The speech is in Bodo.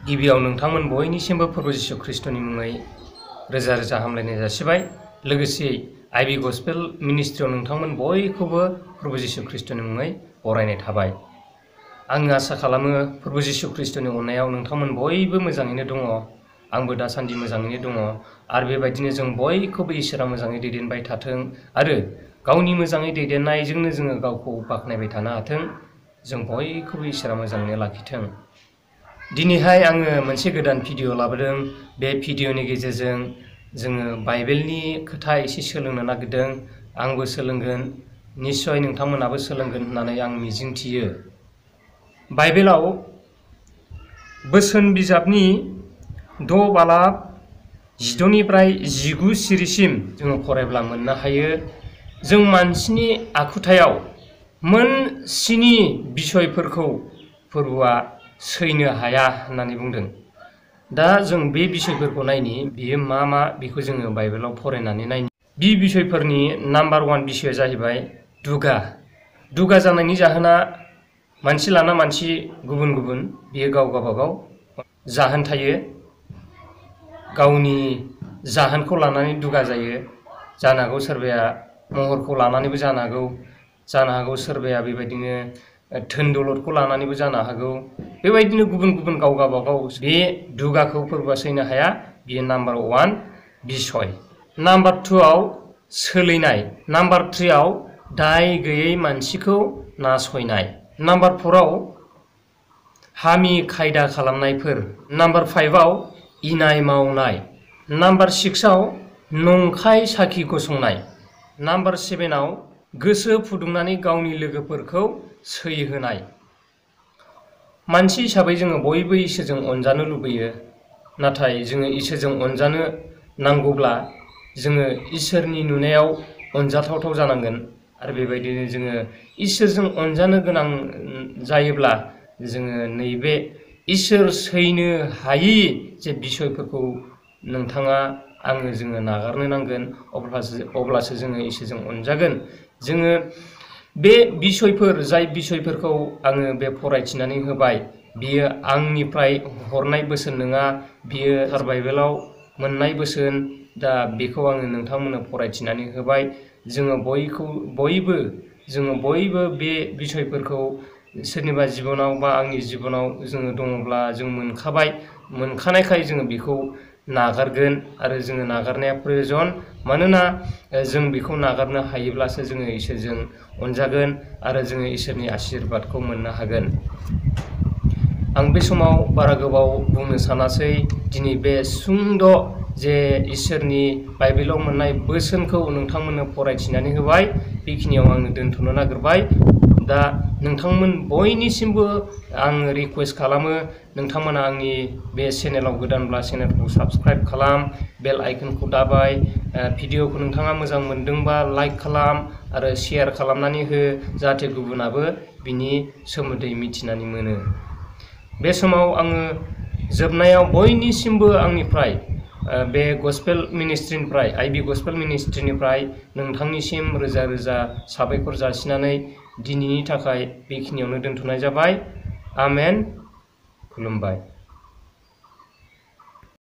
गिबियाव नोंथांमोन बयनिसिमबो प्रभु जिशु ख्रीष्टनि मुङै रोजा रोजा हामलायनाय जासिबाय। लोगोसे आईबी गस्पेल मिनिस्ट्रियाव नोंथांमोन बयखौबो प्रभु जिशु ख्रीष्टनि मुङै बरायनाय थाबाय। आं आसा खालामो प्रभु जिशु ख्रीष्टनि अननायाव नोंथांमोन बयबो मोजाङैनो दङ। आंबो दासान्दि मोजाङैनो दङ आरो बेबायदिनो जों बयखौबो इसोरा मोजाङै दैदेनबाय थाथों आरो गावनि मोजाङै दैदेननायजोंनो जोङो गावखौ बाख्नायबाय थानो हाथों। जों बयखौबो इसोरा मोजाङैनो लाखिथों। दिनैहाय आङो मोनसे गोदान भिडिअ लाबोदों। बे भिडिअनि गेजेरजों जोङो बाइबेलनि खोथा एसे सोलोंनो नागिरदों। आंबो सोलोंगोन, निश्चय नोंथांमोनाबो सोलोंगोन होननानै आं मिजिंथियो। बाइबेलाव बोसोन बिजाबनि 6 बालाब 12निफ्राय 19 सिरिसिम जोङो फरायब्ला मोननो हायो। जों मानसिनि आखुथायाव मोन 7 बिसयफोरखौ प्रभुआ सैनो हाया होननानै बुंदों। दा जों बे बिसयफोरखौ नायनि, बियो मा मा बेखौ जोङो बाइबेलाव फरायनानै नायनि। बे बिसयफोरनि नाम्बार 1 बिसयआ जाहैबाय दुगा। दुगा जानायनि जाहोना मानसि लाना मानसि गुबुन गुबुन, बियो गाव गावबागाव जाहोन थायो। गावनि जाहोनखौ लानानै दुगा जायो। जानो हागौ सोरबाया महरखौ लानानैबो जानो हागौ सोरबाया बेबायदिनो धोन दौलतखौ लानानैबो जानो हागौ। बेबायदिनो गुबुन गुबुन गाव गावबागाव बे दुगाखौ फोरबोआ सैनो हाया। बियो नाम्बार 1 बिसय। नाम्बार 2आव सोलैनाय। नाम्बार 3आव दाय गैयै मानसिखौ नासयनाय। नाम्बार 4आव हामि खायदा खालामनायफोर। नाम्बार 5आव इनाय मावनाय। नाम्बार 6आव नंखाय साखि गसंनाय। नाम्बार 7आव गोसो फुदुंनानै गावनि लोगोफोरखौ सैहोनाय। मानसि हिसाबै जोङो बयबो इसोरजों अनजानो लुबैयो। नाथाय जोङो इसोरजों अनजानो नांगौब्ला जोङो इसोरनि नुनायाव अनजाथावथाव जानांगोन। आरो बेबायदिनो जोङो इसोरजों अनजानो गोनां जायोब्ला जोङो नैबे इसोर सैनो हायि जे बिसयफोरखौ जोङो नागारनो नांगोन। अब्लासो जोङो इसोरजों अनजागोन। जोङो बे बिसयफोर, जाय बिसयफोरखौ आङो बे फरायथिनानै होबाय, बियो आंनिफ्राय हरनाय बोसोन नङा, बियो बाइबेलाव मोननाय बोसोन। दा बेखौ आङो नोंथांमोननो फरायथिनानै होबाय। जोङो बयबो बे बिसयफोरखौ सोरनिबा जिबनाव बा आंनि जिबनाव जोङो दङब्ला जों मोनखानायखाय जोङो बेखौ नागारगोन आरो जोङो नागारनाया प्रयजन। मानोना जों बेखौ नागारनो हायोब्लासो जोङो इसोरजों अनजागोन आरो जोङो इसोरनि आशीर्बादखौ मोननो हागोन। आं बे समाव बारा गोबाव बुंनो सानासै। दिनै बे सुंद' जे इसोरनि बाइबेलाव मोननाय बोसोनखौ नोंथांमोननो फरायथिनानै होबाय, बेखिनियाव आङो दोनथ'नो नागिरबाय। दा नोंथांमोन बयनिसिमबो आङो रिकुवेस्ट खालामो, नोंथांमोना आंनि बे चेनेलाव गोदानब्ला चेनेलखौ साबस्क्राइब खालाम, बेल आइकनखौ दाबाय। भिडिअखौ नोंथाङा मोजां मोनदोंबा लाइक खालाम आरो शेयार खालामनानै हो, जाहाथे गुबुनाबो बिनि सोमोन्दै मिथिनानै मोनो। बे समाव आङो जोबनायाव बयनिसिमबो आंनिफ्राय बे गस्पेल मिनिस्ट्रिनिफ्राय, आईबी गस्पेल मिनिस्ट्रिनिफ्राय नोंथांनिसिम रोजा रोजा साबायखर जासिनानै दिनैनि थाखाय बेखिनियावनो दोनथ'नाय जाबाय। आमेन। खुलुमबाय।